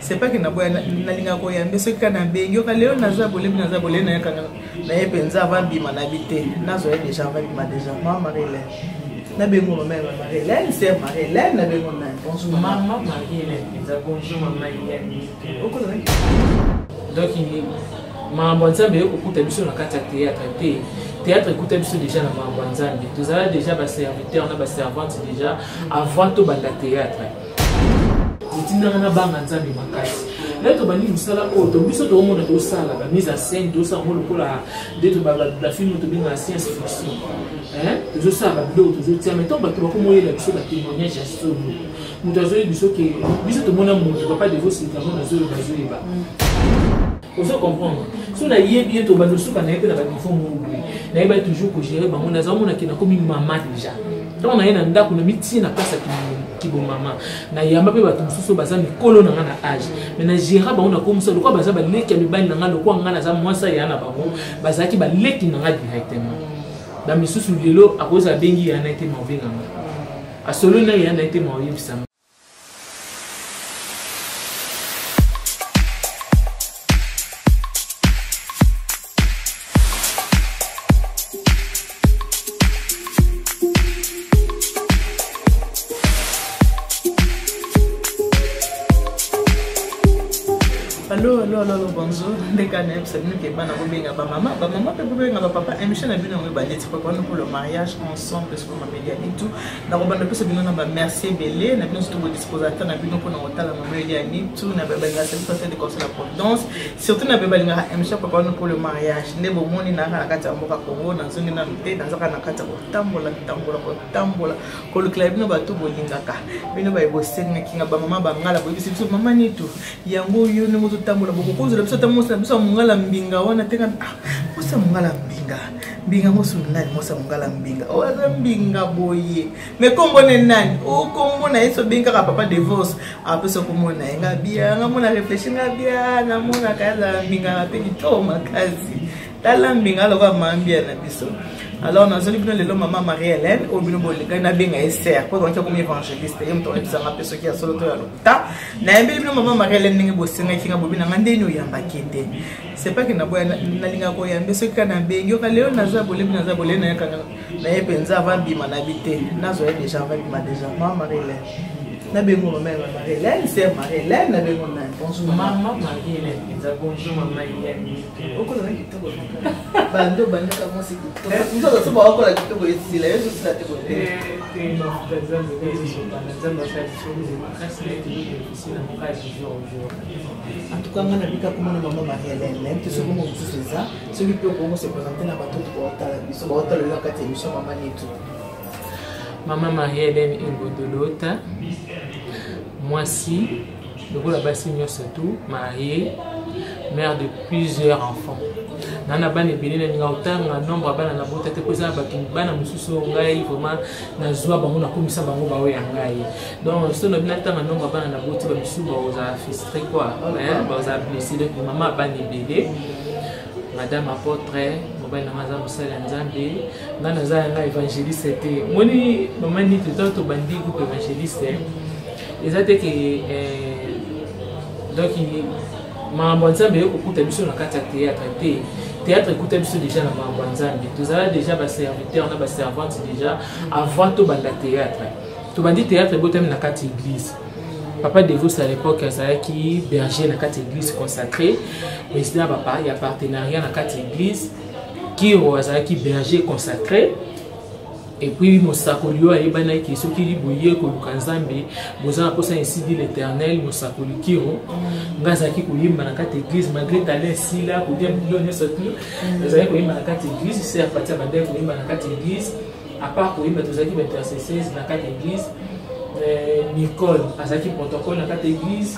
C'est pas que naboya, nalingaka koyambe soki kaka nabengi yoka lelo naza bolebi, naza bolebi, nayaka naye mpenza avant bima nabi te, nazwa ye déjà avant bima déjà. Mama Marie-Hélène, nabengo mama ya Marie-Hélène, sœur Marie-Hélène, nabengo nani? Bonjour mama Marie-Hélène mpenza. Bonjour mama Hélène. Donc makambo ya Nzambe eye kokuta biso na kati ya théâtre te. Théâtre ekuta biso déjà na makambo ya Nzambe. Tozala déjà baserviteur na baservante déjà avant tobanda théâtre. Etindanga na banga Nzambe makasi. Lelo tobandi mosala oyo, to biso tokomona tosala bamise en scène, tosala yango lokola nde bafilme tobengaka science fiction. Tozosala babiloko, tozotia, mais ntango bato bakomoyela biso batémoignage ya solo, moto azoyebi biso ke biso tomona moto papa Devos likambo nazoyoba, azoyeba, ozo comprendre. So nayebi ye, tobanda osuka na ye mpe na baniveau moko boye, nayeba toujours kogérer bango. Nazomona ke nakomi mama déjà. Ntango naye na ndako, na mitie na place ya kibomama, nayamba mpe bato mosusu oyo baza mikolo na nga na age, mais na géra bango, nakomisa lokola baza baleki ya mibali na nga, lokola nga naza mwasi aya na bango, bazalaki baleki na nga directement. Bamisusu lelo akozala abengi ya na ye te, ma obenganga asololi na ye ya na ye te, ma oyebisanga. Allo, allo, allo, allo, bonjour. Ndeka nayebisa bino ke bana bobenga bamama, bamama mpe bobenga bapapa. Émission na bino yango ebandi ti préparons pour le mariage ensemble sur ma média et tout. Nakobanda kopesa bino na bamerci ebele na bino, surtout bodisposateur na bino mpona kotala mama Elia Nitu na balingaka service pasteur de conseil la providence, surtout na be balingaka émission préparons pour le mariage. Nde bomoni naka na kati ya mboka Congo, nazongi nanu te, nazaka na kati ya kotambola tambola kotambola kolukela bino bato bolingaka bino baye bosengaki nga bamama bangala. Boyebisi biso mama Nitu yango yo ndenge ozotambola, bokokozela biso ata mosi na biso ya mongala mbinga wana te. Ah, mosi ya mongala mbinga, mbinga mosu nani? Mosi ya mongala mbinga oyo aza mbinga boye, mais kombo ne nani? O kombo na ye so obengi kaka papa Divorce, apesa kombo na ye. Nga bia nga mona réfléchir, nga bia namonaka azala mbinga mpe kitoko makasi. Tala mbinga lokola mambia na biso. Alors nazoli bino lelo mama Marie Hélène oyo bino bolingani nabenga ye sœur po toki akomi évangéliste. Ye moto oyebisanga mpe soki ya solo to ya lokuta. Nayembeli bino mama Marie Hélène ndenge bosengaki nga, bobi na nga ndeni oyambaki te. C'est pas que naboya, nalingaka koyambe soki kaka nabengi yoka lelo naza bolebi, naza bolebi, nayaka naye mpenza avant bima nabi te, nazwa ye déjà avant bima déjà. Mama Marie Hélène, nabengo mama ya Marie Hélène, sœur Marie Hélène, nabengo nani? Bonjour mama Marie Hélène mpenza. Bonjour mama Hélène. Okola kitoko, bando bandaka mwasi kitoko, mosusu azo baokola kitoko esila yo ezosila te kote. Mafuta Nzambe ezosopana, Nzambe asala biso makasi na ete tobénéficie na moka du jour au jour. En tout cas nga nabika komona mama Marie Hélène, nayebi te soki mo mosusu eza, soki mpe okongo se présente na bato baotala biso, baotala yo na kati ya émission mama Nitu. Mama Marie Hélène Engodolota, mwasi lokola basi nyonso tu, mariée, mère de plusieurs enfants. Na na bana ebele, nalinga kotanga nombre ya bana nabota te, mpo eza na bato bana mosusu oyo ngai vraiment nazwa bango, nakomisa bango baoyo ya ngai. Donc so nabi natanga nombre ya bana naboti, bamisusu bakozala frustré quoi, bakozala blessé. Donc mama ya bana ebele, madame apôtre, mobali nanga aza mosali ya Nzambe, ngai naza yanga évangéliste te. Moni mama Niti, ntango tobandi groupe évangéliste, eza te ke donc makambo ya Nzambe eye kokuta biso na kati ya théâtre te. Théâtre ekuta biso déjà na makambo ya Nzambe. Tozala déjà baserviteur na baservante déjà avant tobanda théâtre. Tobandi théâtre ebotami na kati église. Papa Devos à l'époque azalaki berger na kati église consacré, président ya partenariat na kati église. Kiro azalaki berger consacré. Et puis mosakoli oyo ayebanaki, soki boye koluka Nzambe, boza na mposa, ainsi dit l'Éternel, mosakoli Kiro. Nga azalaki koyemba na kati église malgré talent esila, kolia bilo nyonso tu, azalaki koyemba na kati église. Sœur Pati abandaki koyemba na kati église. À part koyemba, tozalaki baintercesseuse na kati église. Nicole azalaki protocole na kati église.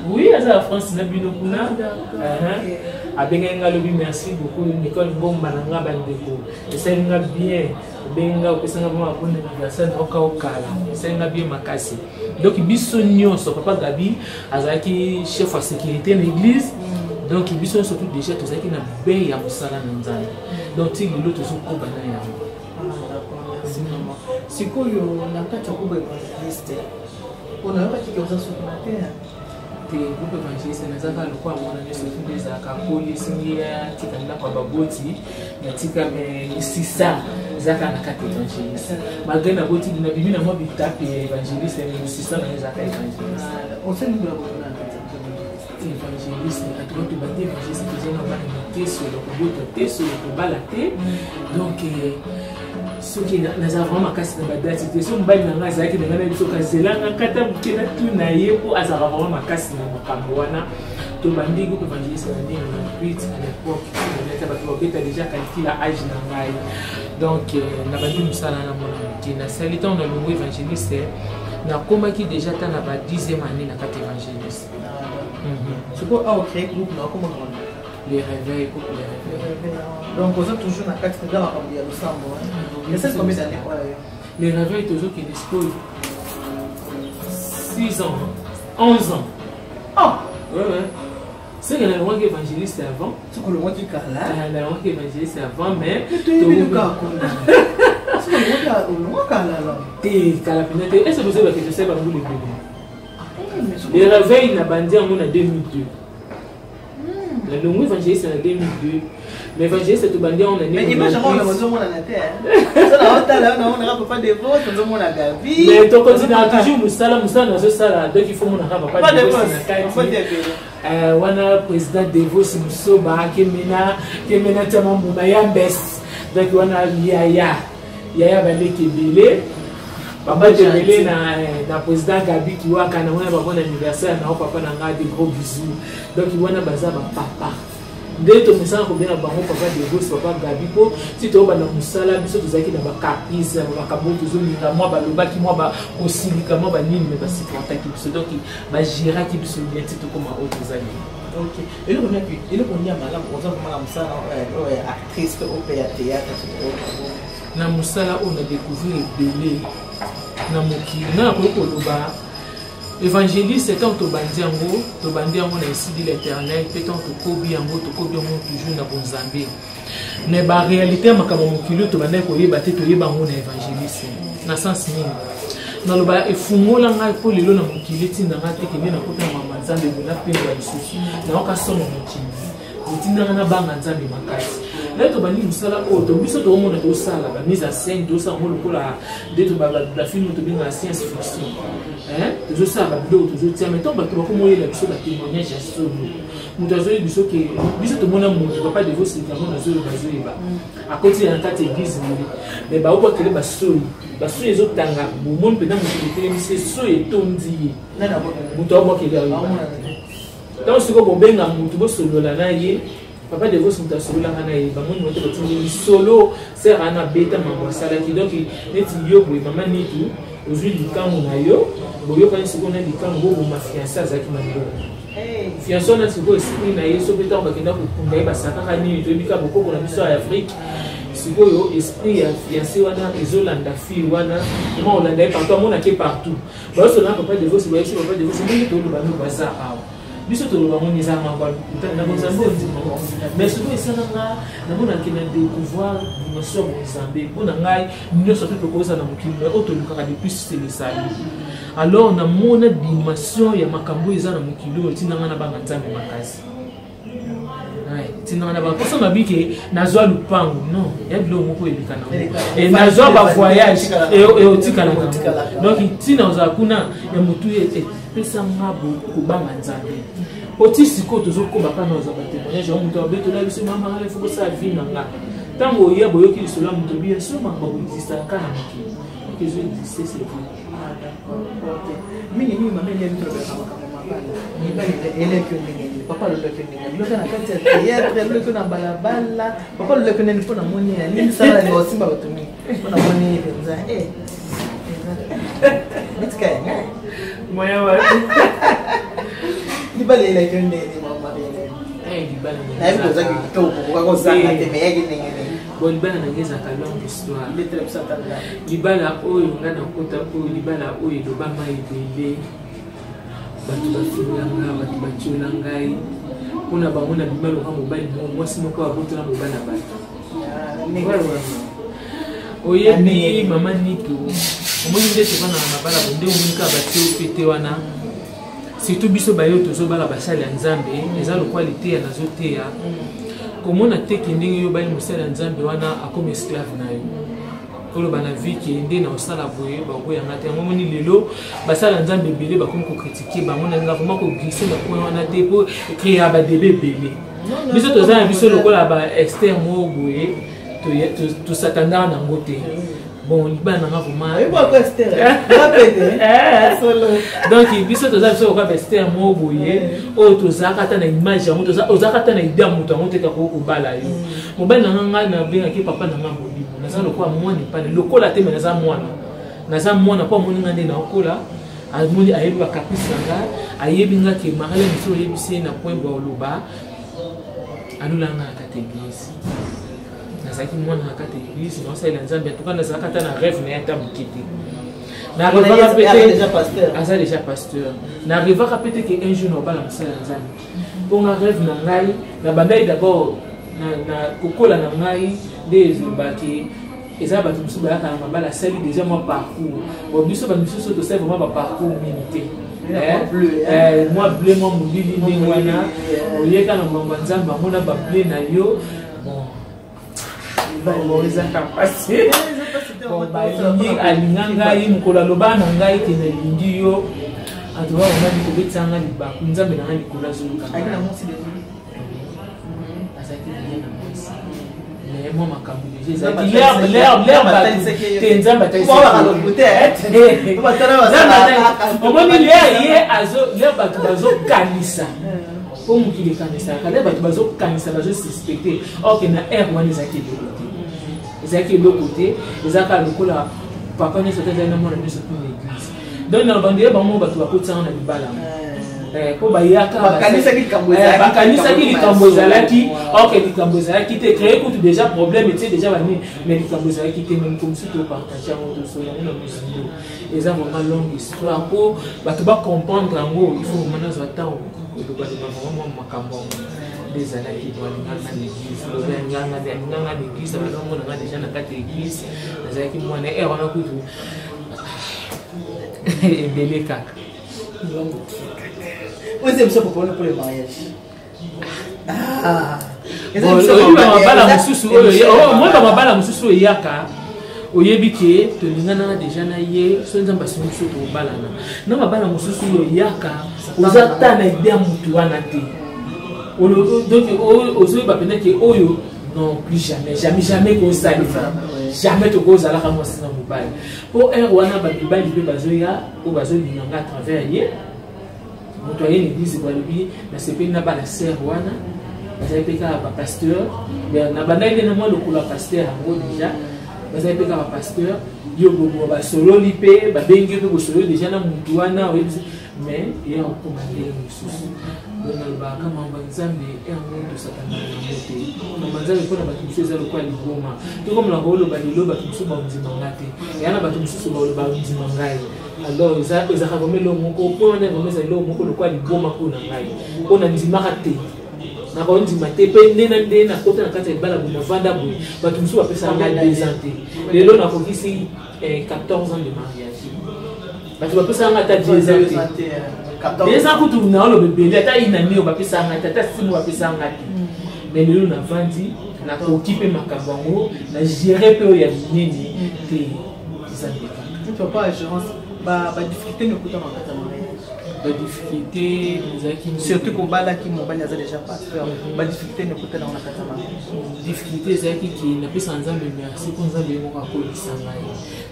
Oui, aza na France na bino kuna. Abengaki nga alobi: "Merci beaucoup Nicole Bomba na nga, bandeko, esali nga bien obengi nga, opesa nga vraiment bon anniversaire na oka okala, esali nga bien makasi." Donc biso nyonso, papa Gabi azalaki chef ya sécurité na église. Donc biso nyonso tout déjà tozalaki na bei ya mosala na Nzambe. Donc ti lelo tozokoba na yango. Sikoyo na kati ya koba évangéliste, mpona oyokaki ke oza sukuna te? Te, groupe évangéliste naza kaka lokola mwana nyonso nde ezalaka koli, esengi atika ndako ya baboti, natika, mais misisa eza kaka na kati évangéliste, malgré naboti, nabimi na mwa bitape ya évangéliste, mais misisa na ezalaka évangéliste. Évangéliste atuka, tobandi évangéliste, toza na bana mike, solo kobota te, solo kobala te. Donc soki naza vraiment makasi na badate te, so mobali na ngai azalaki na ngai na biso, kazelanga kata moke na tuna ye, mpo azalaka vraiment makasi na makambo wana. Tobandi groupe évangéliste na ndenge na 8 à l'époque, ata bato babeta déjà calcul ya age na ngai. Donc nabandi mosala na mwana moke, nasali ntango nalongo évangéliste, nakomaki déjà ata na ba 10e année na kati évangéliste. Sikoyo awa ocréé groupe na okomona? Les réveils, groupe Les Réveils. Donc oza toujours na kati mpenza makambo ya losambo. Esali combien d'année oyo? Les Réveils, tozokende sikoyo 6 ans, 11 ans. Oh. Ouais. C'est que nalongwaki évangéliste avant. Soki olongwaki kala. Nalongwaki évangéliste avant, mais Toyebi kaka kuna soki olongwa kala la. Te, kala mpenza te. Est ce que bozoyebake tosali bambula ebele? Les Réveils, na bandi yango na 2002, nalongwi évangéliste na 2002, mais évangéliste tobandi yango na Mais image yango wana ozomonana te, so na otala namonaka papa Devos, ozomona Gabi. Mais tokontinaka toujours mosala, mosala nazosala. Donc il faut monaka papa Devos na kati wana, président Devos Mosoba kemena kemena tiama mbuma ya mbes. Donc wana yaya, yaya baleki ebele, papa ebele na président Gabi Kiwaka na wana, babon anniversaire na papa na ngai, de gros bisous. Donc wana baza bapapa nde tomesana kobenga bango papa Devos, papa Gabi, mpo ti toyobanda mosala, biso tozalaki na bacaprice ya makambo oyo tozolinga, mwa balobaki, mwa bakosilika, mwa banini, mais basupportaki biso, donc bagéraki biso bien ti tokóma oyo tozali. Ok, eloko nini ya malamu oza komona mosala oyo ya actrice mpe ope ya théâtre? Na mosala oyo na découvrir ebele na mokili. Nga nakoki koloba, évangéliste, ntango tobandi yango, tobandi yango na esili l'Éternel, mpe ntango tokobi yango, tokobi yango toujours na bonzambe, mais baréalité ya makambo ya mokili oyo tobandaki koyeba te, toyeba yango na évangéliste. Na sens nini naloba? Efungola ngai mpo lelo na mokili etinda ngai te kende nakota na mama Nzambe boye, napengwa lisusu, nayoka somo. Mokili etindanga nabanga Nzambe makasi. Naye tobandi mosala oyo to biso toomona, tosala bamise en scène, tosala yango lokola nde bafilm tobengaka science fiction, tozosala babiloko, tozotia. Mais ntango bato bakomoyela biso batémoignage ya solo, moto azoyebi biso ke biso tomona moto, papa Devos, yango nazoyeba, azoyeba akoti na kati église mole, mais baobwakele basoi, basoi ezotanga, bomoni mpenza moto etelemisi, soi etondi ye, moto abwakele ayoba. Ntango sikoyo bobenga motu, bosolola na ye, papa Devos moto asololaka na ye, bamoni moto batindi lisolo, ser ana abeta mambo asalaki. Donc neti yo boye, mama Nitu, ozwi likango na yo, boyokani sikoyo na likango, boboma fiancé, azalaki na mbongo, fiancé wana sikoyo esprit na ye, soki ntango bakenda kokunda ye, basakaka nini, toyebi kaka bokoko na biso ya Afrique. Sikoyo esprit ya fiancé wana ezolanda fille wana, ma olanda ye partout, amonake partout. Bazosolola papa Devos, bayebisi papa Devos ndenge toloba no baza awa, biso toloba ngo eza mambo na bonzambe ondima. Mais soki esalanga, namonaki na découvrir dimension ya bonzambe. Mpo na ngai, nyonso te tokozala na mokili, mais oyo tolukaka de plus, c'est le salut. Alors namona dimension ya makambo oyo eza na mokili oyo, ntinanga na banga Nzambe makasi, tindanga na baposo mabi ke nazwa lupango, non, ya biloko moko eleka nango, nazwa bavoyage, eotikalaka. Donc ntina ozala kuna ya motu epesanga kobanga Nzambe. Oti sikoyo tozokoba kaka na ozwa batémoignage ya moto abetola biso, mama nga ifo kosala vie na nga. Ntango oya boyoki lisolo ya moto, bien sûr makambo boexistaka na mokili, donc ezo existe, c'est vrai. Mingi mingi, mama Eliani, tolobelaka makambo mabala. Mibali eleki yo ndenge nini? Papa alobaki yo ndenge nini? Loka na kati ya théâtre, alobaki yo na balabala, papa alobaki yo ndenge? Mpo namoni ya nini sala linga osimba bato mingi, mpo namoni mpenza mitika ya ngai. Moya wapi? Libala elaki yo ndenge nini, mama Eliani? Libala Nayebi ozaki kitoko, okaka kozanga te, mais yaki ndenge nini? Bon, libala na ngai ezalaka longue histoire. Betela biso ata ndako. Libala oyo ngai nakota oyo, libala oyo elobama ebele, bato bafinga nga, bato batiola ngai mpona bango. Na bima loka mobali moko, mwasi moko abotola mobali na bato. Oyebi, mama Nitu, omoni nde tovanda na mabala bo nde omoni kaka batio pete wana. Surtout biso bayo tozobala basali ya Nzambe, eza lokola liteya nazoteya. Komona te ke ndenge yo obali mosali ya Nzambe wana akomi esclave na yo. Koloba na vie ke nde na osala boye bakoya nga te. Yango omoni lelo basali ya Nzambe ebele bakomi kokritike bango. Nalinga vraiment koglisse na point wana te po créer ba débat ebele. Biso toza na biso lokola ba Esther moko boye, tosatandaka nango te. Bon, libala nanga vraiment donc biso toza biso lokola ba Esther moko boye oyo tozalaka ata na image yango, ozalaka ata na idée ya moto yango te kaka kobala yo. Mobali nanga ngai nabengaki papa nanga molimo, naza lokola mwana epane lokola te, me naza mwana, naza mwana mpo amoni nga nde naokola, amoni ayebi bacaprice na nga, ayebi nga ke Marilyn mosusu oyebisi ye na point bwa oloba alolanga na kati église. Nazalaki mwana na kati église, naosalela Nzambe. En tout cas nazalaka ata na rêve na ye ata moke te. Narêvaka mpe te, aza déjà pasteur. Narêvaka mpe te ke un jour naobala mosala ya Nzambe, mpo nga rêve na ngai nabandaki d'abord na kokola na ngai nde ezobaki eza bato mosusu bayaka na mabala asali déjà mwa parcours. Bon, biso bamisusu tosali vraiment baparcours mingi te, mwa bleu mwa molili ndenge wana oyeka na ngongo ya Nzambe yango na bableu na yo. Bon, ezaka mpasi. Bon, balingi alinga ngai mokolo aloba na ngai ke nalingi yo, antuka omani kobetisa nga libaku. Nzambe na ngai likolo azoluka, azalaki bien na mwasi, mais mwa makambo deja ezalaki l'heure te. Nzambe omoni l'heure ye l'heure bato bazokanisa, mpo mokili ekanisaka, l'heure bato bazokanisa, bazosuspecte, ok, na heure wana ezalaki eloko te, ezalaki eloko te. Ezalaka lokola papa nyonso te azali na mwana nyonso tu na église. Donc na bando ye bango bato bakotisanga na libala mpo bayaka bakanisaki likambo ezalaki, ok, likambo ezalaki te. Créé kutu déjà problème etie déjà banini, mais likambo ezalaki te. Mais moto mosusu topartage yango, tosola yango na mozindo. Eza vraiment longue histoire mpo bato bacomprendre yango. Il faut vraiment nazwa ntango kolobaloba vraiment mwa makambo yango nde ezalaki. Bo alinganga na église, lobi alinganga na église, abalongo nanga déjà na kati ya église. Nazalaki mwana heure wana kutu ebele kaka. Oyo biso popolo pour le mariage. Oyebi bamabala mosusu oyo, moi bamabala mosusu oyo eyaka, oyebi ke tolinganaka deja na ye, so Nzambe asungi biso tokobalana. Na mabala mosusu oyo eyaka, oza ta na idée ya motu wana te. Donc ozoyeba mpenza ke oyo non, plus jamais, jamais, jamais kosalema, jamais tokozalaka mwasi na mobali. Mpo heure wana bamibali mpe bazoya oyo bazolinganga à travers ye. Moto aye na église, balobi nasepeli na bana sœur wana, bazali mpe kaka bapasteur. Na bandaki nde na mwa lokolo ya pasteur yango déjà, bazali mpe kaka bapasteur. Yo bobo basololi mpe babengi yo mpe bosololi déjà na motu wana oyebisi, mais ye akokoma ndenge mosusu. Donc nalobaka mambo ya Nzambe yango tosatana yango te. Mambo ya Nzambe mpona bato mosusu eza lokola liboma. Tokomona koloba lelo, bato mosusu bandima nga te, eya na bato mosusu baloba ndima ngai. Alors ezalaka vraiment eloko moko mpo wana, vraiment eza eloko moko lokola liboma mpo na ngai, mpo na ndimaka te, nakondima te. Mpe nde na nde nakota na kati ya libala boye, navanda boye, bato mosusu bapesaka ngai 2 ans te. Lelo nakokisi 14 ans de mariage, bato bapesaka ngai ata 2 ans te. 2 ans kutu naoloba ebele, ata inani oyo bapesaka ngai te, ata 6 mois bapesaka ngai te. Mais lelo navandi, nakoki mpe makambo yango na gere mpe oyo ya minene te, eza nde kaka. Papa assurance, badifficulté nokutama kati ya mariage? Badifficulté ezalaki surtout kobalaki mobali aza déjà pasteur, badifficulté nokutana na kati ya mariage? Difficulté ezalaki ke napesaka Nzambe merci mpo Nzambe ye moko akolisa ngai.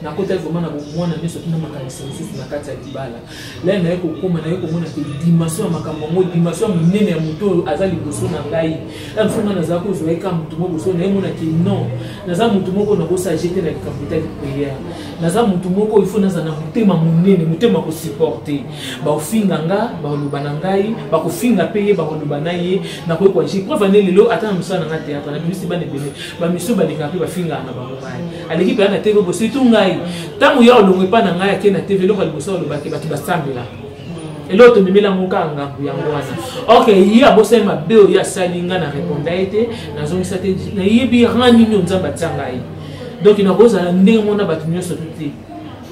Nakotaki vraiment na bomwana nyonso tuna makanisi mosusu na kati ya libala. Lai naye kokóma, naye komona ke dimension ya makambo yango, dimension ya monene ya moto oyo aza liboso na ngai, la mosusu ngai nazala kozwa ye kaka motu moko boso. Naye mona ke non, naza motu moko nakosage te na likambo etali prière. Naza motu moko il faut nazala na motema monene, motema kosupporte. Bakofinga nga, bakoloba na ngai, bakofinga mpe ye, bakoloba na ye, nakoki koagir. Preuve ane lelo ata na mosala na nga théâtre, nabimisi bana ebele, bamisio balekaka mpe bafingaka na bango ngai. Aleki mpenza na TV bo, surtout ngai ntango ya olongo epa na ngai ake na TV, eloko ya liboso alobaki bato basambela, eloko tomemeli yango kaka ngambo yango wana. Ok, ye abosani mabe oyo asali ngai, na reponda ye te, nazongisa te. Nayebi rang nini oyo Nzambe atia ngai, donc nakozala ndenge mona bato nyonso tu te.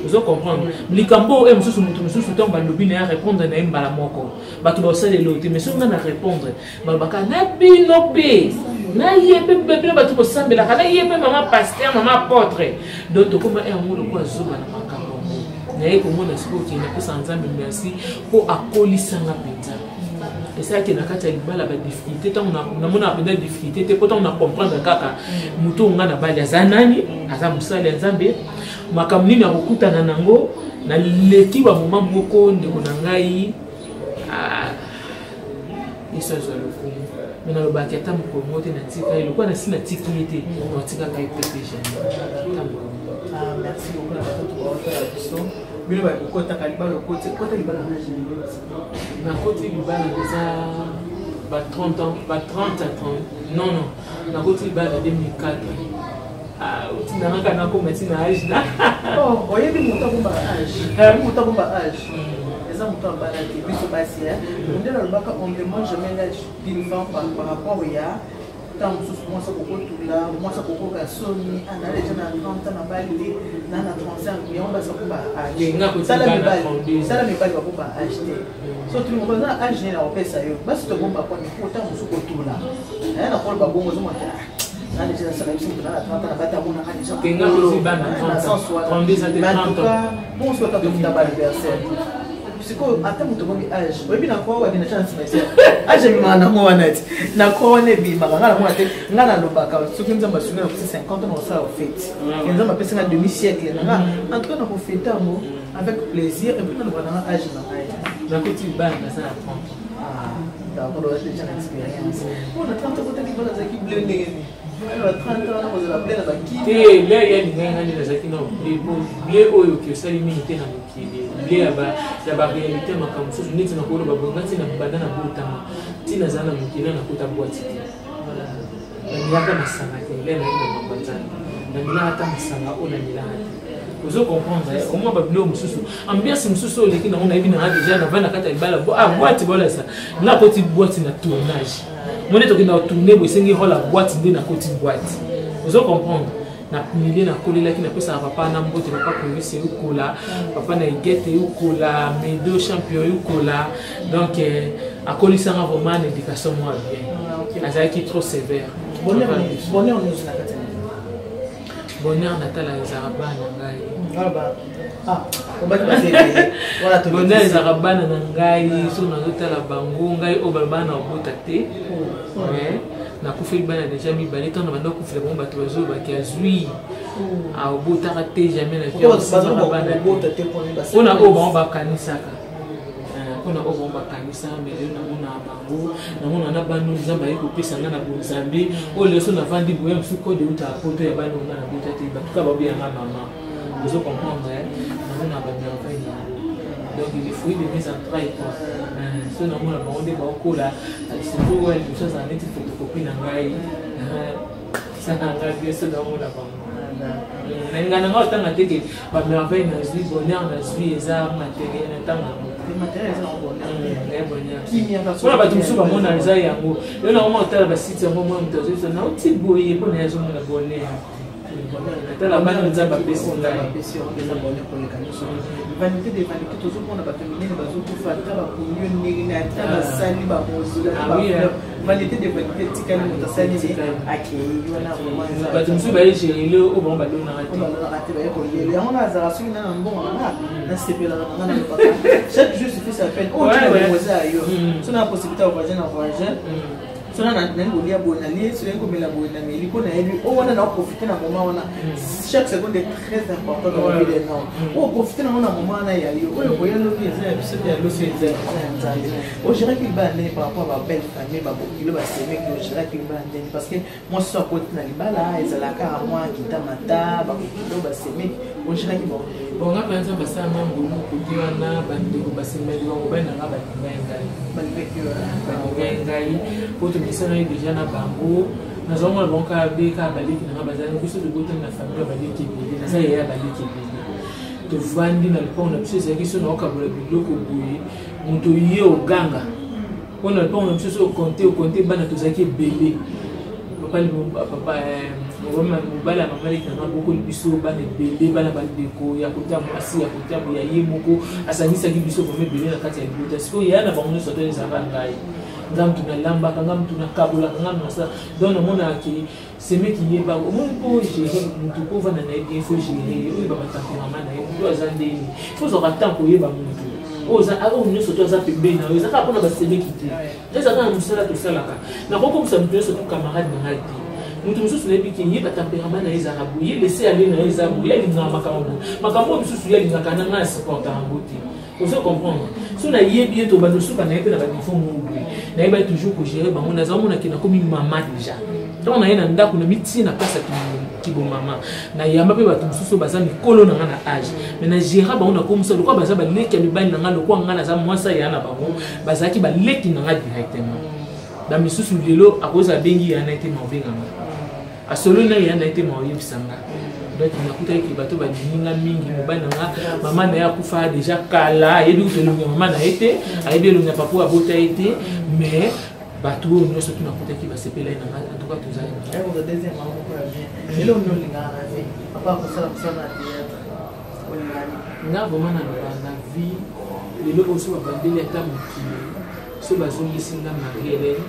Ozo comprendre likambo oyo mosusu, moto mosusu ntango balobi na ye, répondre na ye mbala moko, bato baosalela te. Mais soki nga na répondre, balobaka na bino mpe na ye mpe, bino bato bosambelaka na ye mpe, mama pasteur, mama apôtre. Donc tokóma yango lokola zoba na makambo yango. Naye komona sikoyo okende napesa Nzambe merci mpo akolisanga mpenza. Esalaki na kati ya libala badifficulté, ntango namonaka mpenza difficulté te, mpo ntango na comprendre kaka moto oyo nga na bali aza nani, aza mosali ya Nzambe, makambo nini akokutana nango. Naleki bamoma moko, ndeko na ngai, Yesu azwa lokumu. Me nalobaki ata mokolo moko te natika ye lokola nasi natiki ye te, natikaka ye pepe jamais, ata mokolo moko. Merci beaucoup na bato tobaotala biso. Bino bakokotaka libala, okoti kota libala na Nakoti libala eza ba 30 ans, ba 30 à 30, non, non, nakoti libala na 2004. Otinangaka nakoma ntina age na Oyebi moto abomba age, oyebi moto abomba age eza moto abala te. Biso basi, mondele alobaka: "On demande jamais l'âge d'une femme par rapport ya ntango mosusu mwasi akokotula, mwasi akokoka soni na déjà na 30 ans nabali te, na 35." Yango basi bakomba age. Tala mibali bakomba age te. So tuli moko eza na age nini akopesa yo. Basi tobomba kwani po ntango mosusu kotula nakoloba bongo, ozomona na déjà nasala biso moto na 30 ans nabata, amonaka déjà na sens wana. Mais en tout cas, bongo soki ata tofuta ba anniversaire sikoyo, ata moto okomi age, oyebi na kwa wakenda tia na nsima te, age ebimaka nango wana ti na kwa wana ebimaka. Nga namona te, nga nalobaka soki Nzambe asungi na kosi 50 ans, na kosala fête. Nzambe apesi nga demi siècle na nga, en tout cas nakofete yango avec plaisir. Et puis naloba nanga age na ngai. Nakoti libala naza na 30. D'accord, oza déjà na expérience. Mpona 30 okotaki bana azalaki bleu ndenge nini? 30 wana kozala bleu na bakini te. Bleu ya lingai nga nde nazalaki na bleu po bleu oyo oki osali mingi te na mokili, bleu ya baréalité, makambo mosusu neti nakoloba boye. Nga ntina banda na botama ntina aza na mokili na nakota bwati te, namilaka masanga te. Le nayebi na makambo ya Nzambe, namilaka ata masanga oyo namilaka te. Ozo comprendre omwa babiloko mosusu, ambiance mosusu oyo oleki nango, nayebi nanga déjà navandi na kati ya libala boîte bolasa. Nga akoti boîte na tournage mo nde tokenda kotourne boye, esengi role ya boîte nde nakoti boîte. Ozo comprendre, na milieu nakolelaki, napesaka papa na mbote, papa Clovis Eukola, papa na Igete Eukola, Medo champion Eukola. Donc akolisanga vraiment na éducation mwa bien, azalaki trop sévère. Bonheur nyonso na kati. Bonheur natala ezalaka bana ngai. Bonheur ezalaka bana na ngai. So nazotala bango, ngai oyo baloba na obota te, nakufeli bana déjà mibale. Ntango na banda okufela bango, bato bazolobaki azwi, abotaka te jamais na mpona oyo bango bakanisaka, mpona oyo bango bakanisaka. Mais lelo namona bango, namona na bana Nzambe aye kopesa nga na bonzambe oyo. Lelo so navandi boye, mosusu kode eutaka poto ya bana nga nabota te, bato kaka babeyanga mama. Ozo comprendre, namona bamerveille yango. Donc le fruit de mes entrailles, quoi. So namona bango nde baokola, surtout oyo liboso azala neti photocopie na ngai, saka ngai bien. So namona bango, ngai nanga otanga te ke bamerveille nazwi, bonheur nazwi eza matériel na ntango yango. Mpona bato mosusu bamona eza yango. Yo nango otala basite yango, mwa moto azoyebisa nauti boye, mpona ye azomona bonheur. Natala bana Nzambe apesi ngai. Eza bonheur koleka nyonso. Vanité de vanité, tozomona bato minene bazokufa, ata bakomi yo ndenge nini, ata basali bamozula, vanité de vanité, etikali moto asali nini, akei wana. Vraiment. Bato mosusu baye gérer oyo bango balonaka te. Balonaka te, baye koyela yango. Na azala soki na mbongo nanga, nasepelaka nanga na lobaka: "Chaque jour suffit sa peine." Oyo tina eza ya yo. So na possibilité ya voyage, na voyage. So na nani kolia boye, nalie. So nani komela boye, na meli, mpo nayebi o wana na oprofite na moment wana. Chaque seconde est très important dans la vie d'un homme. Oyo profite nango na moment wana ya yo, oyo koya lobi eza ya biso te, ya loso eza ya Nzambe. Ogéraki libala ndenge par rapport à babelle famille, babokilo, basemeki? Ogéraki libala ndenge? Parce que mwasi so akoti na libala, ezalaka mwa kitamata, babokilo, basemeki. Ogéraki bango? Bon, nga mpenza basala ngolu kote wana. Bandeko basemeli bango, bali nanga balingai ngai. Balingai ngai po tomisanaki déjà na bango. Nazomona bango kaka be kaka baleki nanga bazali. Biso tobotani na famille ya baleki ebele, naza yaya baleki ebele. Tovandi na lopango na biso, ezalaki so naokabola biloko boye, moto ye oganga mpona lopango na biso. So okonte, okonte bana, tozalaki ebele. Papa, papa. Mobali ya mama leki na nga abokoli biso bana ebele, bana bandeko ya kota mwasi, ya kota ya ye moko, asangisaki biso vraiment ebele na kati ya libota. Sikoyo yaya na bango nyonso ata ezalaka ngai, nga mutu nalambaka, nga mutu nakabolaka, nga mutu nasala. Donc namonaka ke semeki yeba omoni mpo gérer mutu, mpo ovanda na ye bien, faut gérer ye, oyeba batempérament na ye, mutu aza ndeni, faut ozwaka temps koyeba mutu oyo nyonso to aza pembeni na yo. Eza kaka mpona basemeki te, eza kaka na mosala tosalaka. Nakokomisa moto nyonso to camarade na ngai te. Moto mosusu nayebi ke ye batempérament na ye ezalaka boye, ye laisser aller na ye eza boye, ye alingaka makambo boye, makambo oyo mosusu ye alingaka na ngai asupporta yango te. Ozo comprendre? So nayebi ye, tobanda osuka na ye mpe na baniveau moko boye, nayebaki toujours kogérer bango. Nazamonaki nakomi mama déjà. Ntango naye na ndako, na mitie na place ya kibomama, nayamba mpe bato mosusu oyo baza mikolo na nga na age, mais na géra bango, nakomisa lokola baza baleki ya mibali na nga, lokola nga naza mwasi ya na bango, bazalaki baleki na nga directement. Bamisusu lelo akozala abengi ya na ye te, ma obenganga asololi na ye ya na ye te, ma oyebisa nga. Donc nakutaki bato balingi nga mingi. Mobali na nga, mama na ye akufa déjà kala, ayebi kutu elongi ya mama na ye te, ayebi elongi ya papa oyo abota ye te, mais bato oyo nyonso tu nakutaki basepela ye na nga. En tout cas tozali. Deuxième moko ya bien, eloko nini olingaka na vie papa akosala mosala na théâtre, olingani? Nga vraiment naloba na vie lelo oyo, so babandeli ata mokili, so bazongisi nga Marie Hélène,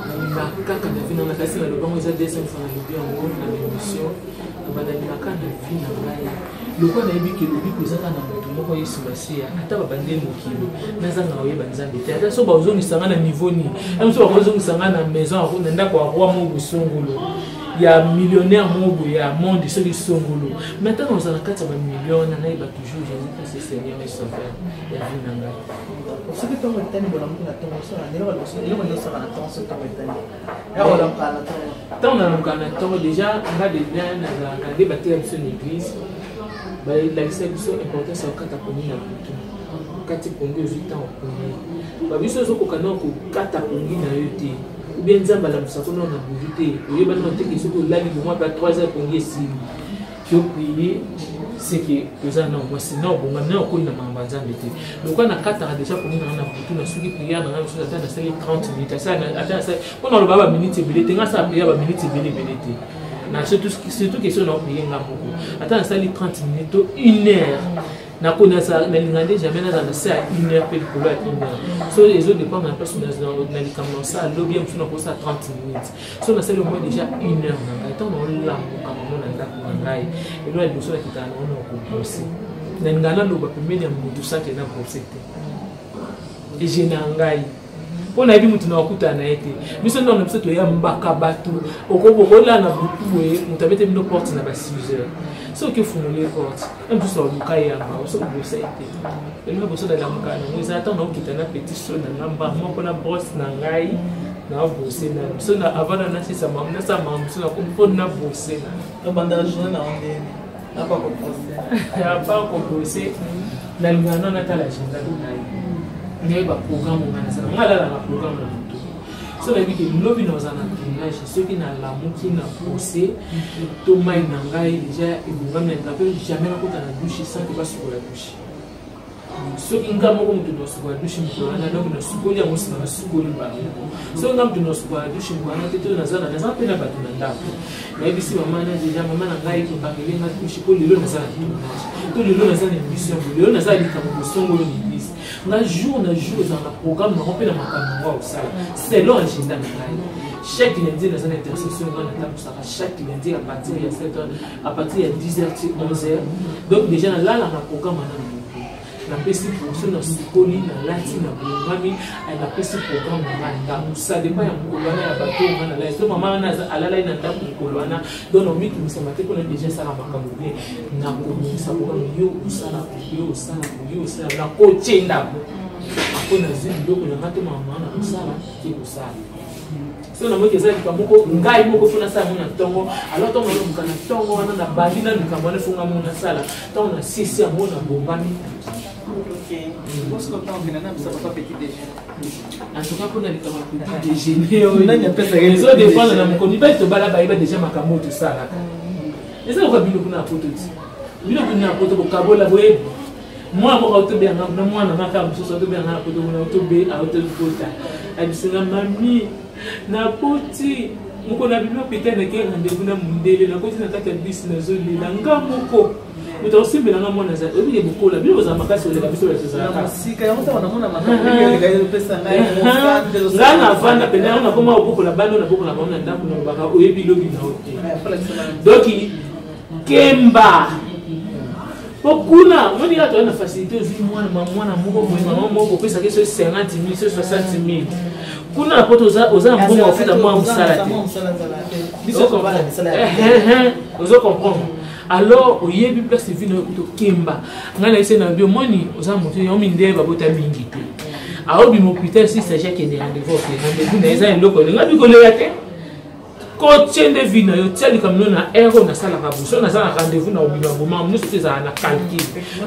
nalingaka kaka na vie nanga. Kasi naloba yango, eza deuxième fois nalobi yango na émission, nalingaka na vie na ngai lokola nayebi ke lobiko eza kaka na moto moko, Yesu Masiya. Ata babandeli mokili, nazanga oyeba Nzambe te. Ata so bazongisa nga na niveau nini, ata so bakozongisa nga na maison, na ndako ya roi moko songolo, ya millionnaire moko boye ya monde soki songolo, mais ata naozala na kati ya bamillion wana, nayeba toujours Jésus Christ est Seigneur et Sauveur ya vie na ngai. Soki ntongo etani, bolamuki na ntongo, osala eloko nyonso na ntongo? So ntongo etani, olamukaka na ntongo? Ntango nalamukaka na ntongo, déjà nga déjà nazalaka nde bateya biso na église, balakisa biso importance ya kokata pongi na butu. Kati pongi, ozwi ntango pongi babiso, ozokoka nao kokata pongi na yo te, ou bien Nzambe alamusaka nao na butu te, oyeba nao teke soki olali bomwa ba 3 heures, pongi esili, oprier seke oza na mwasi na obongami na okoli na makambo ya Nzambe te. Lokola nakataka déjà pongi nanga na butu, nasuki prière na ngai mosusu, ata nasali 30 minutes, ata nasali, mpo naloba baminute ebele te, ngai asala prière baminute ebele ebele te, na surtout question na oprier nga moko, ata nasali 30 minutes to une heure, nalinga nde jamais nazala na se ya une heure mpe likolo ya une heure. So ezodépendre na place na likambo na osala lobi ya mosusu, nakosala 30 minutes. So nasali au moins déjà une heure na ngai. Ntango naolamuka mamo na ndako na ngai, elo ya liboso nakitaka nango na kobrosser. Nalinga naloba pembeni ya motu sake na brosse te, egene ya ngai, mpo nayebi motu na bakutana na ye te. Biso ndako na biso toyambaka bato, okolala na butu boye, moto abete bino porte na ba 6 heures, soki ofungoli porte, mosusu aluka yamba, soki obosa ye te. Eloko boso nalamuka nango eza ntango naokita na petit so na nga mba moko na brosse na ngai, nabrosser na so na avant na nasisa nasala makambo mosusu, nakomi mpo nabrosser na Obanda journée na ndeni apa kobrosser? Apa kobrosser, nalingaka nano natala agenda na ngai, nayeba programme nga nasala. Nga alalaka programme na motu. So nayebi ke lobi naza na tournage, soki nalamuki na brosser to mai na ngai déjà ebongami, nalinga mpe jamais nakota na douche sans ke basukola douche. Soki nga moko moto nasukola douche mokolo wana, donc nasukoli yango, nsima nasukoli bango. Soki nga moto nasukola douche mokolo wana te, to naza mpe na bato na ndako, nayebisi mama na déjà, mama na ngai topakeli nga douche mpo lelo naza na tournage, to lelo naza na émission bo, lelo naza na likambo bosongolo na église. Nga jour na jour ezala na programme nango mpe na makambo nango ya kosala selon agenda na ngai. Chaque lundi naza na intercession nga natambusaka chaque lundi à partir ya 7 heures, à partir ya 10 heures ti 11 heures. Donc déjà nalala na programme wana na motu, napesi portion, nasukoli, nalati, nabongami, napesi programme na ngai ndako. Ça dépend ya mokolo wana ya bato oyo nga nalali. So mama wana alalai na ndako mokolo wana, donc naomitungisama te mpona déjà esala makambo bien. Nakobongisa programme, yo osala, yo osala, yo osala, nakotie ndako apo nazwi biloko na nga to mama na kosala te kosala. So namoki eza likambo moko ngai moko fo nasala yango na ntongo, alors ntongo nalobuka na ntongo wana, nabandi na likambo wana, fonga mo nasala ntango nasisi yango, nabongami. En tout cas mpona likambo ya petit déjeuner oyo, ezodépendre na mokolo. Mibali tobala bayeba déjà makambo oyo tosalaka. Eza lokola bino kuna na poto ti bino kuna na poto bokabola boyebi mwana moko autobenganga na mwana maka mosusu autobenganga na poto kuna, autobe autobota, abisinga mami napoti. Mokolo na bimi hôpital, nake rendez-vous na mundele, nakoti na kati ya bisi, nazolela nga moko. Moto akosimbela nga mwana azali oyebike bokola bino bozala makasi koleka biso bato tozalaka. Nga navanda pene yango, nakoma kobokola bana oyo nabokola bango na ndako, nalobaka oyebi lobi na yo te, donc kemba po kuna omoni kaka toya na facilité. Ozwi mwana, mwana moko boye, mama moko opesaki so 50 000, so 60 000 kuna na poto, oza na mbongo ofuta mwa mosala te. Ozo comprendre? Alors oyebi place vie na yo kuta okemba. Ngai na ese na bi omoni oza moto yango mindele babota mingi te. Aobima hôpital, si s'agit akende rendez-vous, oke rendez-vous na eza eloko elinga bikolela te. Kotie nde vie na yo, tia likambo no na heure oyo nasalaka boso, naza na rendez-vous na obima boma nyonso te, ezala na calcul,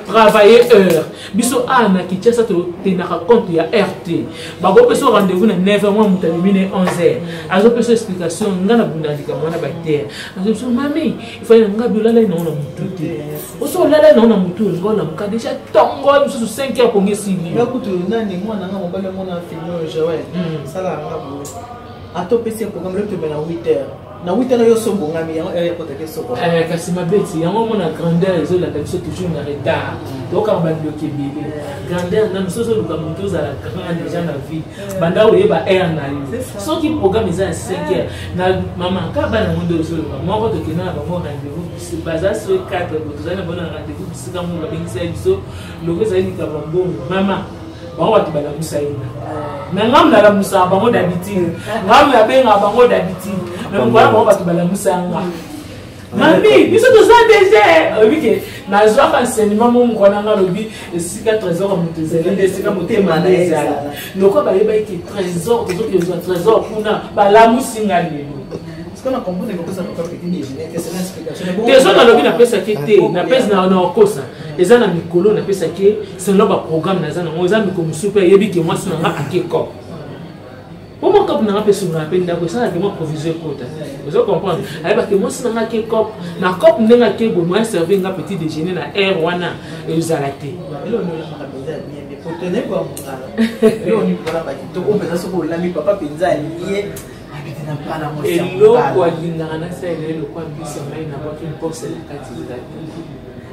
travailler heure. Biso awa na Kinshasa totenaka compte ya heure te. Bakopesa rendez-vous na 9 heures, mwa moto abimi ne 11 heures, azopesa explication. Nga na bunda likambo wana baterre azobiso mami ifai na nga bi olalai nango na motu te. Oso olalai nango na motu, olinga olamuka déjà ntongo mosusu 5 heures, pongi esili. Kutu nani mwana nga mobali omona filme oyo Joel salaka nga boye, ata opesi ye programme lobi tobe na 8 heures, na 8 heures yo so obongami yango heure ekotaki soko. Kasi mabeti yango omona grandeur ezolanda biso toujours na retard. Tokanga bandoki ebele grandeur na mosusu oluka moto ozala grand déjà na vie, banda oyeba heure na yo. Soki programme eza ya 5 heures na mama ka bana yango nde ozoluka moko, tokenda na bango rendez-vous, baza so 4 bo tozali na bango na rendez-vous bisika moko babengisa biso loko ezali likambo ya mbongo. Mama bango bato balamusa ye na ngambu, nalamusaka bango d'habitude, ngambu nabengaka bango d'habitude, mais mokolo bango bato balamusa nga: "Mami, biso toza déjà." Oyebi ke nazwaka enseignement mo moko na nga alobi esika trésor ya moto ezali nde esika motema na ezala. Loko bayebaki ke trésor tozoki ozwa trésor kuna, balamusi nga lelo. Trésor nalobi napesaki te, napesi na okosa eza na mikolo napesaki selon baprogramme naza nango. Eza mikolo mosusu mpe ayebi ke mwasi na nga ake cop po mwa cop nanga mpe esungaka mpe ndako, esalaka mwa provision ekota. Ozo comprendre? Ayebake mwasi nanga ake cop na cop ndenge ake boye, moya servir nga petit déjeuner na heure wana ezala te. Eloko mpenza ya bien bien po teneko ya mongala, eloko nini kolamba kitoko mpenza soki olambi papa mpenza alie abiti na mpala mwasi ya eloko mongala? Alingaka nasalela eloko ya mbisi ya mai na bwaki mposa na kati ezali.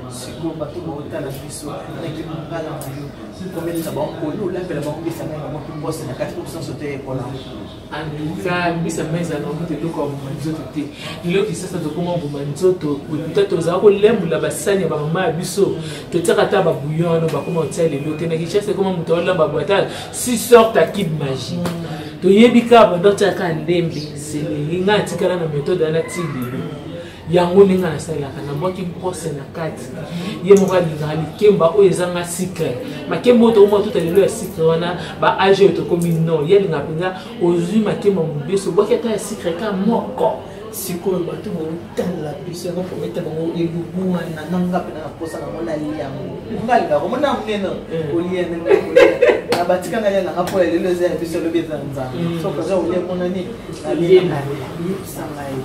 Sikoyo bato baotala biso naki mongala na yo, komelisa bango koli olambela bango mbisi ya mai na bwaki mposa na kati, po biso nyonso toyekola. Antuka mbisa mai ezala nango te, eloko ya boma nzoto te. Lelo kisasa tokoma boma nzoto ekuta tozala kolembola basani ya bamama ya biso, totiaka ata babouillon wana bakoma kotia lelo te. Na Kinshasa ekoma moto aolamba boye ata six sorte ya cube Maggi. Toyebi kaka bando otiaka ndembe céleri. Ngai atikala na méthode wana ti lelo. Yango ndenge nasalelaka, nabwaki mposa na kati. Ye moko alingaka likemba oyo ezanga sucre, makemba oyo tokoma tuta lelo ya sucre wana, ba age oyo tokomi non. Ye alingaka mpenza ozwi makemba mobeso, obwaki ata ya sucre ka moko. Sikoyo bato baotala biso yango promete bango elubu wana nanga mpena na posa nango nalia yango. Nga alingaka omona monene kolia ndenge kolia na batika nga lia nanga mpo ya lelo eza ya biso, elobi eza Nzambe. Soki oza kolia mpona nini nalia, yebisa ngai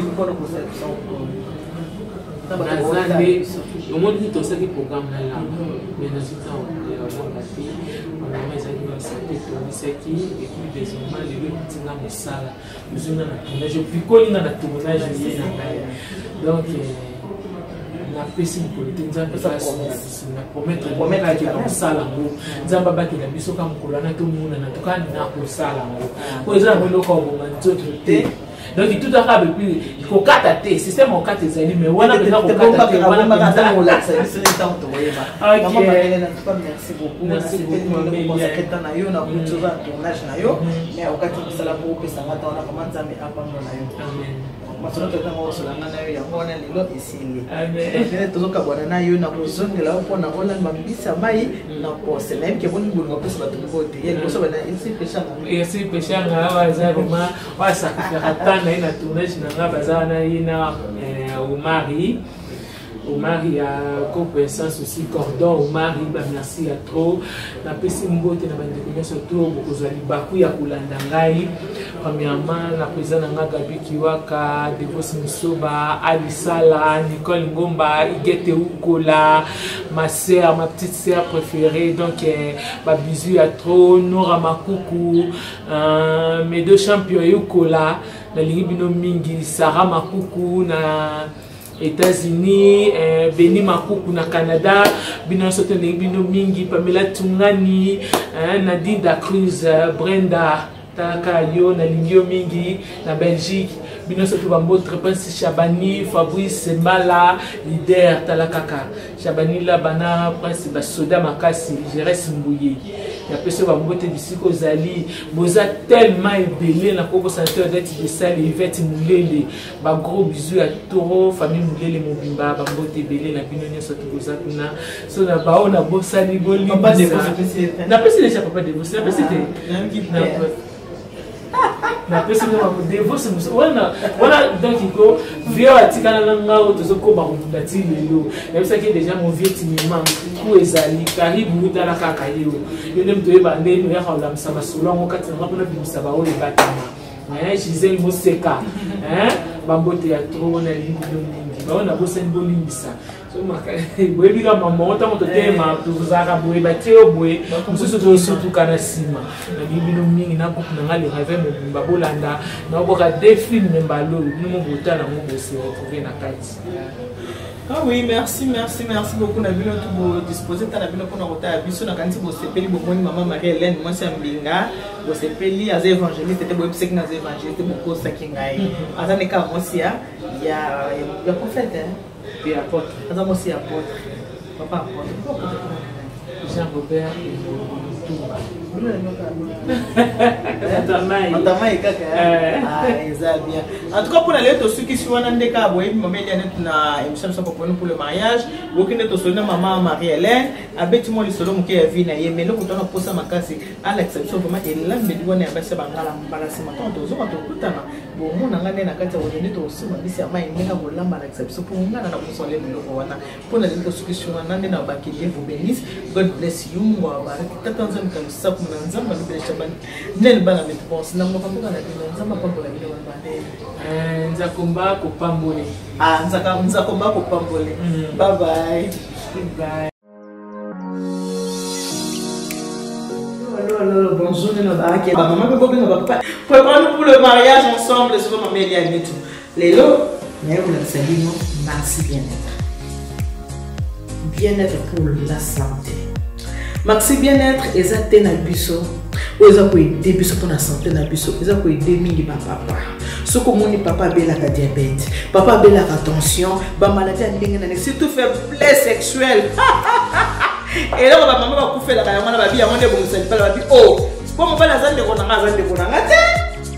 mpona kosala biso na bato naza baotala nde biso. Omoni ti tosalaki programme na lamba, mais nazwi ntango ya olamba te. Mama ezalaki na sante, etonisaki et puis désormais lelo etinga mosala ozwi nga na tournage, opikoli nga na tournage ye na ngai. Donc napesi mokolo te. Nzambe Oza asunga promesse. biso na promettre Promettre kaka quand même. kosala yango. Nzambe abatela biso ka mokolo wana tomonana toka na kosala yango po eza yango eloko ya koboma nzoto te. Donc tutaka bepi kokata te, système kokata ezali, mais wana mpenza kokata te, wana mpenza. Olakisa biso nde ntango tokoyeba. Ok. Mama Madeleine, en tout cas merci beaucoup. Merci beaucoup, Amélia. Consacré temps na yo na kuti oza na tournage na yo, mais okati mosala mpo opesanga ntango wana. Vraiment, Nzambe apambola yo. Amen. Masolo totanga osolanga na yo yango wana lelo esili. Amen. Tozokabwana na yo na kozongela yo mpona olamba mbisi ya mai na pose. Nayebi ke boni bolingo apesa bato mbote ye liboso bana esi peshanga. Esi peshanga awa aza vraiment oyo asacrifiaka temps na ye na tournage na nga. Baza wana ye na Omari. Omari ya groupe Essence aussi, Cordon Omari, ba merci ya trop. Napesi mbote na bandeko nyonso to bokozwa libaku ya kolanda ngai. Premièrement, na président na nga Gabi Kiwaka, Devos Musoba, Ali Sala, Nicole Ngomba, Igete Ukola, ma sœur, ma petite sœur préférée, donc eh, ba bisous ya trop, Nora Makuku, mes deux champions Yukola, nalingi bino mingi, Sarah Makuku na États-Unis, Beni Makuku na Canada, bino nyonso tolingi bino mingi, Pamela Tungani, Nadine Da Cruz, Brenda talaka yo nalingi yo mingi na Belgique, bino nyonso to bambotre, Prince Chabani, Fabrice Mbala, leader tala kaka Chabani Labana, Prince Basoda Makasi, Jerès Mbuye, napesi yo bambote bisika ozali, boza tellement ebele na kobosana te Odette Besale, Yvette Mulele, ba gros bisous ya toro famille Mulele mobimba, bambote ebele na bino nyonso to boza kuna, so na bao na bosani bolimbisa, napesi deja papa Devos, napesi te napesi bino Devos wana wana, donc ko vieux atikala na nga oyo tozokoba kobunda ti lelo, nayebisaki deja mon vieux timima ku ezali karibu, tala kaka yo yo nde moto oyeba nde oyaka kolamisa masolo yango kati na nga mpona bimisa baoyo ebatama. Gisele Moseka, bambote ya trop, nalingi bino mingi, bao nabosani bolimbisa, boyebi ka mama ntango totelema tozalaka boye, batie yo boye mosusu tosutuka na nsima. Nalingi bino mingi na groupe na nga Le Réveil mobimba, bolanda naoboka deux films mbala oyo bino mo botala yango bose retrouve na kati. Ah oui, merci, merci, merci beaucoup na bino tout bo disposer ta na bino mpona kotala biso. Nakanisi bosepeli, bomoni mama Marie Hélène mwasi ya mbinga, bosepeli. Aza évangéliste te, boyebisaki nga aza évangéliste, bokosaki ngai. Aza ne kaka mwasi ya prophète, hein? Pe apôtre. Aza mwasi ya apôtre, papa apôtre, papa apôtre komona nani? Jean Robert Tumba. Matamai kaka. Eza bien. En tout cas, mpona lelo tosukisi wana nde kaka boyebi mama Eliane na émission biso Poponu pour le mariage. Boyoki nde tosoli na mama Marie Hélène, abeti mwa lisolo moke ya vie na ye, mais eloko twana posa makasi alakisa biso vraiment elambeli wana ya basi ya bangala. Mbala nsima ntango tozonga tokutana, bomona nga nde na kati ya kozo nde tosomba mbisi ya mai ndenge kolamba, alakisa biso mpo ngana na kosole biloko wana. Mpona lelo tosukisi wana nde na baki. Dieu vous bénisse, God bless you. Mungu awabariki, tata Nzambe kalusaku na Nzambe alobelesha bana nene bana metuponsi na mboka mboka na bino. Nzambe apambola bino bana. Nzakomba kopambole. Ah, nzakomba kopambole. Bye bye. Bye. Allô, allô, bonjour, nous sommes maman, préparons-nous pour le mariage ensemble, sur maman Eliane tout. Lelo, mais vous la nous, Maxi Bien-être. Bien-être pour la santé. Maxi Bien-être, eza te na biso oyo eza koaider biso mpona santé na biso, eza koaider mingi bapapa. Soki omoni papa abelaka diabète, papa abelaka tension, bamaladi ya ndenge na ndenge, surtout faiblesse sexuelle, eloko bamama bakufelaka yango wana, babi yango nde ebongisa libala. Babi o mpo mobali aza ndeko na nga, aza ndeko na nga te,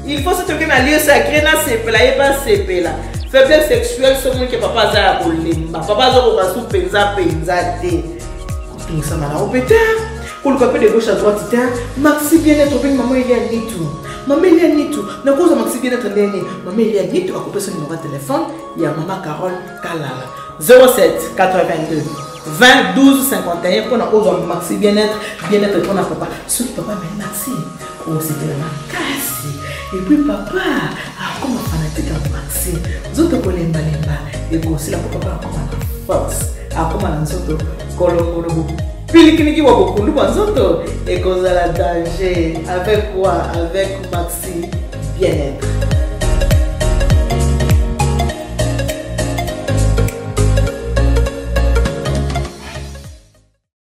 il faut soki toke na lieu sacré nasepela, ye basepela. Faiblesse sexuelle, soki ke papa aza ya kolemba, papa azokoka su mpenza mpenza te, kotungisama na yo mpe te, koluka mpe de gauche à droite te. Maxi Bien-être, obengi mama Elia Nitu. Mama Elia Nitu, nakozwa Maxi Bien-être ndenge mama Elia Nitu akopesa numéro ya telefone ya mama Carole Kalala, 07 82 20 12 51, mpona ozwa Maxi Bien-être. Bien-être mpona papa. Soki papa ameli Maxi, osepela makasi, et puis papa akoma fanatique ya Maxi, nzoto kolembalemba ekosila, mpo papa akoma na force, akoma na nzoto kolongolo, pilikiliki bwa bokundu bwa nzoto ekozala danger. Avec quoi? Avec Maxi Bien-être.